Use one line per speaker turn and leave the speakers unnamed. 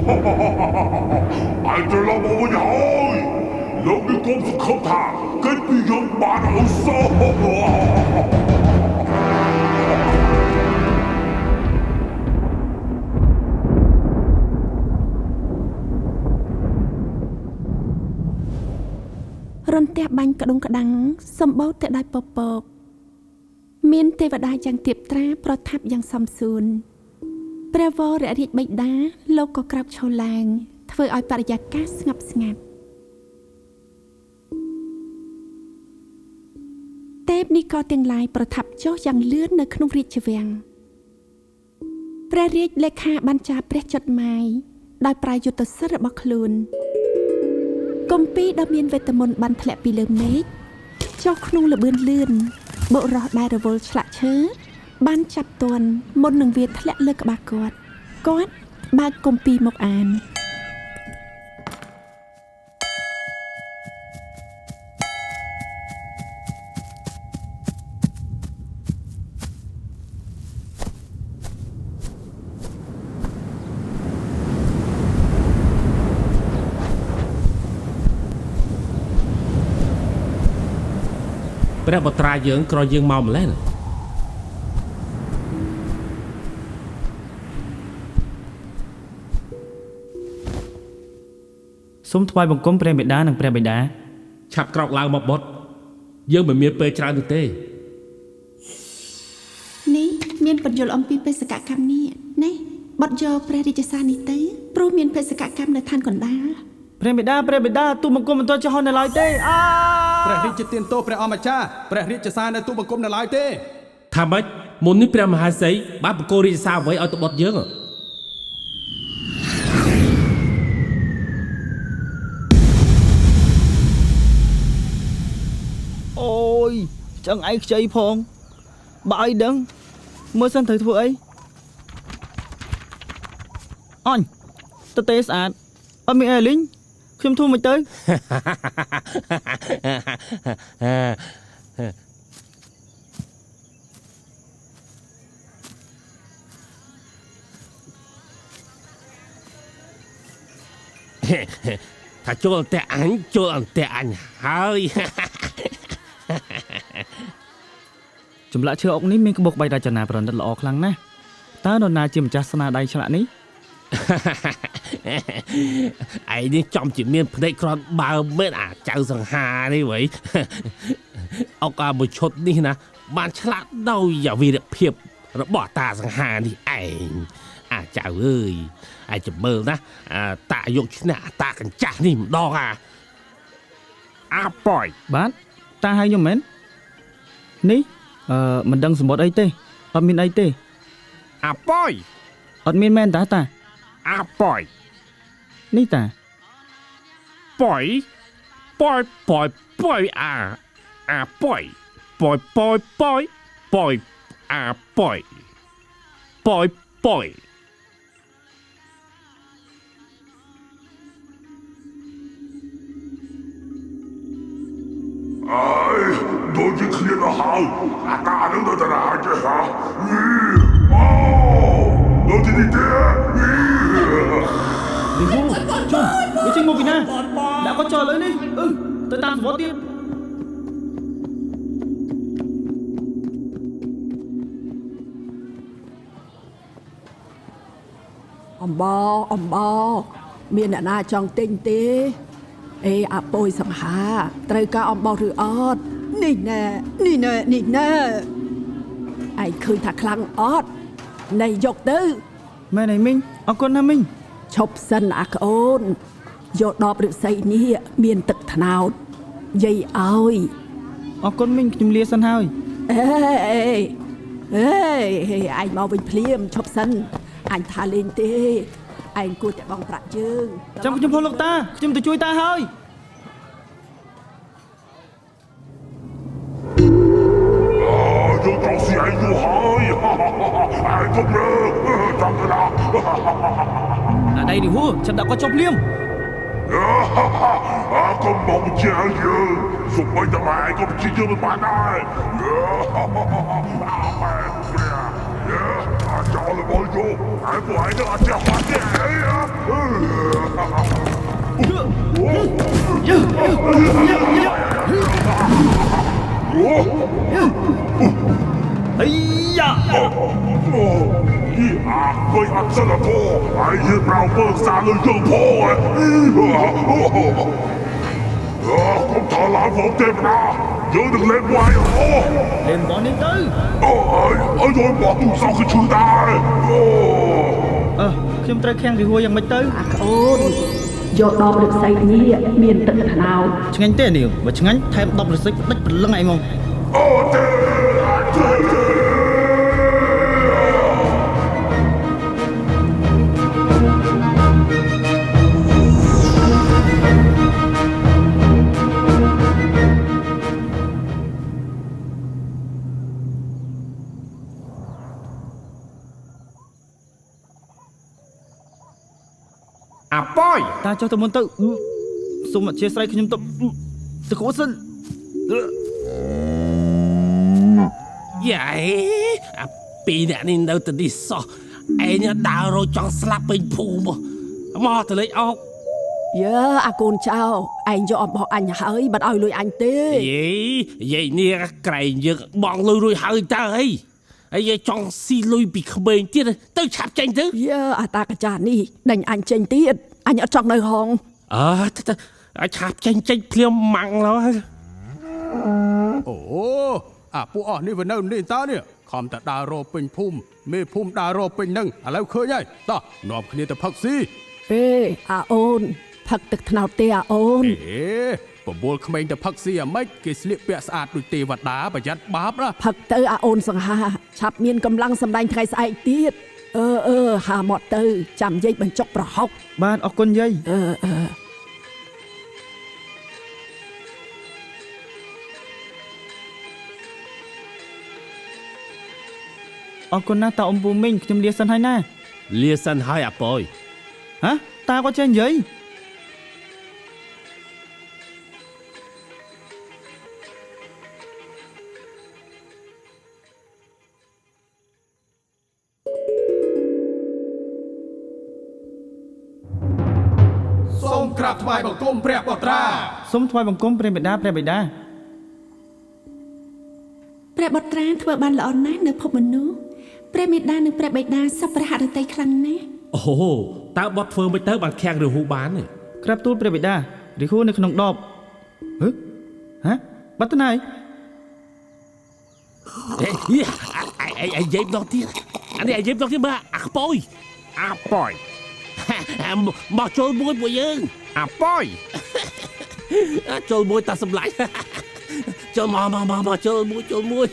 ឯងត្រឡប់មកវិញហើយលោកនេះកុំសង្ឃឹមថាគេចពីយើងបានឲ្យសោះ
រន្ទះបាញ់ក្ដុងក្ដាំងសម្បូរទៅដោយពពកមានទេវតាយ៉ាងទៀបត្រាប្រថាប់យ៉ាងសមសួនព្រះវររាជបិតាលោកក៏ក្រោកឈរឡើងធ្វើឲ្យបរិយាកាសស្ងប់ស្ងាត់ទេពនិករទាំងឡាយប្រថាប់ចុះយ៉ាងលឿននៅក្នុងរាជវាំងព្រះរាជលេខាបានចារព្រះចុតម៉ាយដោយប្រើយុទ្ធសិទ្ធិរបស់ខ្លួនគម្ពីរដ៏មានវេទមន្តបានធ្លាក់ពីលើមេឃចុះក្នុងល្បឿនលឿនបុរសដែលរវល់ឆ្លាក់ឈើបានចាប់ទាន់មុននឹងវាធ្លាក់លើក្បាលគាត់គាត់បើកគម្ពីរមកអាន
ព្រះបុត្រាយើងក្រយើងមកម្លេះណា
សូមថ្វាយបង្គំព្រះមេដានិងព្រះបិតា
ឆាប់ក្រោកឡើងមកបុត្រយើងមិនមានពេលច្រើននោះទេ
នេះមានបញ្យលអំពីបេសកកម្មនេះនេះបត់យកព្រះរាជសារនេះទៅព្រោះមានបេសកកម្មនៅឋានកណ្ដាល
ព្រះមេដាព្រះបិតាទូបង្គំមិនទាន់ចេះហោះនៅឡើយទេអា
ព្រះរាជទានទោសព្រះអម្ចាស់ព្រះរាជសារនៅទូបង្គំនៅឡើយទេ
ថាម៉េចមុននេះព្រះមហាសីបានបកគោរាជសារអ្វីឲ្យទៅបុត្រយើង
អូយឆ្អឹងឯងខ្ចីផងបើឲ្យដឹងមើលសិនត្រូវធ្វើអីអញតទេស្អាតអត់មានអីលីងខ្ញុំធ្វើមិនទៅ
ថាចូលអន្ទាក់អញចូលអន្ទាក់អញហើយ
ចម្លាក់ឈើអុកនេះមានក្បូរក្បាច់រចនាប្រណិតល្អខ្លាំងណាស់តើនរណាជាម្ចាស់ស្នាដៃឆ្លាក់នេះ
ឯងនេះចំជាមានភ្នែកគ្រាន់បើមែនអាចៅសង្ហានេះវ៉ៃ អុកអាមួយឈុតនេះណាបានឆ្លាក់ដោយវីរភាពរបស់តាសង្ហានេះឯងអាចៅអើយឯងចាំមើលណាអាតាយកឈ្នះអាតាកញ្ចាស់នេះម្ដងអាអាប៉យ
បាទតាហៅខ្ញុំមែននេះអឺមិនដឹងសម្បត្តិអីទេអត់មានអីទេ
អាប៉យ
អត់មានមែនតាតា
អាប៉យ
នេះតា
ប៉យប៉យប៉យប៉យអាអាប៉យប៉យប៉យប៉យប៉យអាប៉យប៉យប៉យ
អើយដូចជាឃ្លានដល់ហើយអាតានឹងទៅតាណាចេះហ៎អូដូចទីនេះទេ
លីហ៊ូជុំវាចេញមកពីណាដាក់គាត់ចោលឥឡូវនេះអឺទៅតាមសម្បត្តិទៀត
អំបអំបមានអ្នកណាចង់ទិញទេអេអាពយសង្ហាត្រូវការអំបោះឬអត់នេះណែនេះណែនេះណែឯងឃើញថាខ្លាំងអត់ណៃយកទៅ
មែនហើយមីងអរគុណណាស់មីង
ឈប់សិនអាក្អូនយកដបឫស្សីនេះមានទឹកត្នោតយាយឲ្យ
អរគុណមីងខ្ញុំលាសិនហើយ
អេអេអេឯងមកវិញភ្លាមឈប់សិនអញថាលេងទេឯងគួរតែបង់ប្រាក់យើង
ចាំខ្ញុំផងលោកតាខ្ញុំទៅជួយតាហើយ
យើងត្រូវស៊ីឯងយូរហើយឯងកុំរើចាំទៅណា
អាដៃនេះហួឆាប់ដាក់គាត់ចុះភ្លាម
អាកុំមកជាយើងសុំបីតែឯងក៏ជាយើងមិនបានដែរអាម៉ែព្រះអាចោ របស់យកឯពួកឯងនឹងអត់ចេះហត់ទេអី
ហីយ៉ា
អូយីអាគួយអត់សិលធម៌ឯងយឺប្រៅពើសាលើយើងផងអើកុំថឡាផងទេណាយើងនឹងលេងវាយអូ
លេងបោះនេះទៅ
អូអើយយបោះទូសោគឺឈឺដែរអូ
អឺខ្ញុំត្រូវខាំងរីហួរយ៉ាងម៉េចទៅ
អាក្អូនយកដបឫស្សីនេះមានទឹកត្នោត
ឆ្ងាញ់ទេនាងបើឆ្ងាញ់ថែម10ឫស្សីផ្ដាច់ព្រលឹងឯងមក
អូទេអាចទេ
អាប៉យ
តាចុះទៅមុនទៅសូមអធិស្ឋានខ្ញុំទៅទៅគោសិន
យ៉ៃអាពីរអ្នកនេះនៅទៅនេះសោះឯងដើររកចង់ស្លាប់ពេញភូមិមកទៅលេងអុក
យើអាកូនចៅឯងយកអំបោះអញហើយបាត់ឲ្យលុយអញទេ
យេយាយនេះក្រែងយើងបងលុយរួចហើយតើអីហើយយាយចង់ស៊ីលុយពីក្មេងទៀតទៅឆាប់ចេញទៅ
យើអាតាកាចានេះដេញអញចេញទៀតអញអត់ចង់នៅហង
អើទៅទៅឲ្យឆាប់ចេញចេញភ្លាមម៉ាំងឡើយ
អូអាពួកអស់នេះវានៅនេះតើនេះខំតែដើររកពេញភូមិមេភូមិដើររកពេញនឹងឥឡូវឃើញហើយតោះនាំគ្នាទៅផឹកស៊ី
អេអាអូនផឹកទឹកត្នោតទេអាអូន
អេបបួលក្មេងទៅផឹកស៊ីអាម៉េចគេស្លៀកពាក់ស្អាតដូចទេវតាប្រយ័ត្នបាបណា
ផឹកទៅអាអូនសង្ហាឆាប់មានកម្លាំងសម្ដែងថ្ងៃស្អែកទៀតអឺអឺហាមកទៅចាំយាយបញ្ចុកប្រហុក
បាទអរគុណយាយ
អឺអឺ
អរគុណណាស់តាអ៊ំពូមីងខ្ញុំលាសិនហើយណា
លាសិនហើយអាប៉យ
ហ៎តាក៏ចេះនិយាយ
សូមក្រាបថ្វាយបង្គំព្រះបុត្រា
សូមថ្វាយបង្គំព្រះបិតាព្រះបិតា
ព្រះបុត្រាធ្វើបានល្អណាស់នៅភពមនុស្សព្រះមេដានិងព្រះបិតាសពព្រះហឫទ័យខ្លាំងណាស់
អូហូតើបត់ធ្វើមិនទៅបានខាំងឬហ៊ូបានទេ
ក្រាបទូលព្រះបិតារីហួរនៅក្នុងដបហឺហ៎បាត់ទៅណាហើយ
ហេអាយអាយយាយម្ដងទៀតអានេះអាយយាយម្ដងទៀតមើលអាខ្ពយ
អាប៉យ
មកចូលមួយពួកយើង
អាប៉យ
ចូលមួយតាសម្លាញ់ចូលមកមកមកមកចូលមួយចូលមួយ